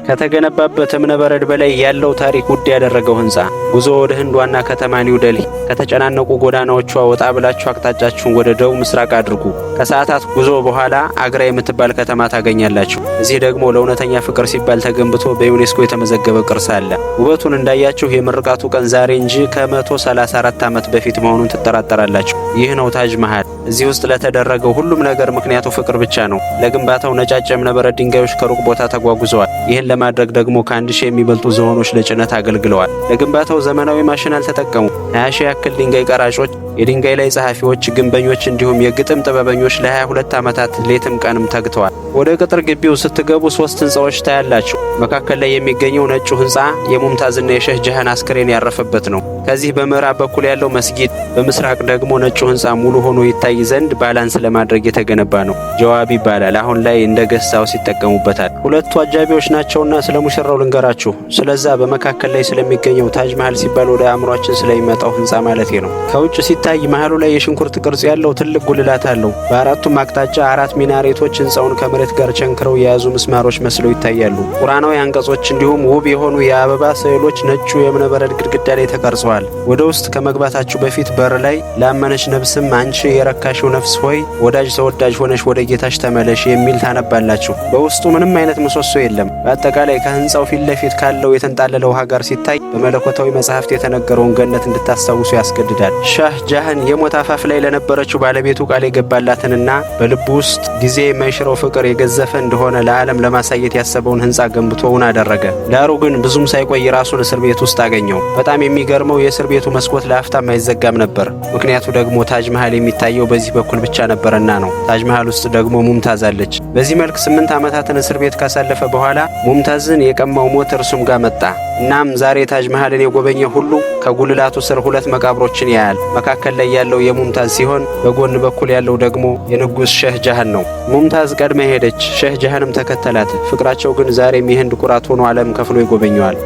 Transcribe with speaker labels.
Speaker 1: ከተገነባበት እብነበረድ በላይ ያለው ታሪክ ውድ ያደረገው ህንፃ። ጉዞ ወደ ህንድ ዋና ከተማ ኒው ደልሂ። ከተጨናነቁ ጎዳናዎቿ ወጣ ብላችሁ አቅጣጫችሁን ወደ ደቡብ ምስራቅ አድርጉ። ከሰዓታት ጉዞ በኋላ አግራ የምትባል ከተማ ታገኛላችሁ። እዚህ ደግሞ ለእውነተኛ ፍቅር ሲባል ተገንብቶ በዩኔስኮ የተመዘገበ ቅርስ አለ። ውበቱን እንዳያችሁ የምርቃቱ ቀን ዛሬ እንጂ ከ134 ዓመት በፊት መሆኑን ትጠራጠራላችሁ። ይህ ነው ታጅ መሃል። እዚህ ውስጥ ለተደረገው ሁሉም ነገር ምክንያቱ ፍቅር ብቻ ነው። ለግንባታው ነጫጭ የእብነበረድ ድንጋዮች ከሩቅ ቦታ ተጓጉዘዋል። ይህን ለማድረግ ደግሞ ከ1000 የሚበልጡ ዝሆኖች ለጭነት አገልግለዋል። ለግንባታው ዘመናዊ ማሽን አልተጠቀሙ። 20,000 ያክል ድንጋይ ቀራጮች፣ የድንጋይ ላይ ጸሐፊዎች፣ ግንበኞች እንዲሁም የግጥም ጥበበኞች ለ22 ዓመታት ሌትም ቀንም ተግተዋል። ወደ ቅጥር ግቢው ስትገቡ ሶስት ህንፃዎች ታያላችሁ። መካከል ላይ የሚገኘው ነጩ ህንፃ የሙምታዝና የሼህ ጃሃን አስክሬን ያረፈበት ነው። ከዚህ በምዕራብ በኩል ያለው መስጊድ፣ በምስራቅ ደግሞ ነጩ ህንፃ ሙሉ ሆኖ ይታይ ዘንድ balance ለማድረግ የተገነባ ነው። ጀዋብ ይባላል። አሁን ላይ እንደ guest house ይጠቀሙበታል። ሁለቱ አጃቢዎች ናቸውና ስለ ሙሽራው ልንገራችሁ። ስለዛ በመካከል ላይ ስለሚገኘው ታጅ መሃል ሲባል ወደ አእምሯችን ስለሚመጣው ህንፃ ማለት ነው። ከውጭ ሲታይ መሃሉ ላይ የሽንኩርት ቅርጽ ያለው ትልቅ ጉልላት አለው። በአራቱም አቅጣጫ አራት ሚናሬቶች ህንፃውን ከመሬት ጋር ቸንክረው የያዙ ምስማሮች መስለው ይታያሉ። ቁርአናዊ አንቀጾች እንዲሁም ውብ የሆኑ የአበባ ስዕሎች ነጩ የእብነበረድ ግድግዳ ላይ ተቀርጸዋል። ወደ ውስጥ ከመግባታችሁ በፊት በር ላይ ላመነች ነፍስም አንቺ የረካሽው ነፍስ ሆይ ወዳጅ ተወዳጅ ሆነሽ ወደ ጌታሽ ተመለሽ የሚል ታነባላችሁ። በውስጡ ምንም አይነት ምሰሶ የለም። በአጠቃላይ ከህንፃው ፊት ለፊት ካለው የተንጣለለ ውሃ ጋር ሲታይ በመለኮታዊ መጽሐፍት የተነገረውን ገነት እንድታስታውሱ ያስገድዳል። ሻህ ጃሃን የሞት አፋፍ ላይ ለነበረችው ባለቤቱ ቃል የገባላትንና በልቡ ውስጥ ጊዜ የማይሽረው ፍቅር የገዘፈ እንደሆነ ለዓለም ለማሳየት ያሰበውን ህንፃ ገንብቶ እውን አደረገ። ዳሩ ግን ብዙም ሳይቆይ ራሱን እስር ቤት ውስጥ አገኘው። በጣም የሚገርመው የእስር ቤቱ መስኮት ለአፍታም አይዘጋም ነበር። ምክንያቱ ደግሞ ታጅ መሃል የሚታየው በዚህ በኩል ብቻ ነበርና ነው። ታጅ መሃል ውስጥ ደግሞ ሙምታዝ አለች። በዚህ መልክ 8 ዓመታትን እስር ቤት ካሳለፈ በኋላ ሙምታዝን የቀማው ሞት እርሱም ጋር መጣ። እናም ዛሬ ታጅ መሃልን የጎበኘ ሁሉ ከጉልላቱ ስር ሁለት መቃብሮችን ያያል። መካከል ላይ ያለው የሙምታዝ ሲሆን በጎን በኩል ያለው ደግሞ የንጉሥ ሸህ ጃሃን ነው። ሙምታዝ ቀድማ ሄደች፣ ሸህ ጃሃንም ተከተላት። ፍቅራቸው ግን ዛሬም የህንድ ኩራት ሆኖ ዓለም ከፍሎ ይጎበኘዋል።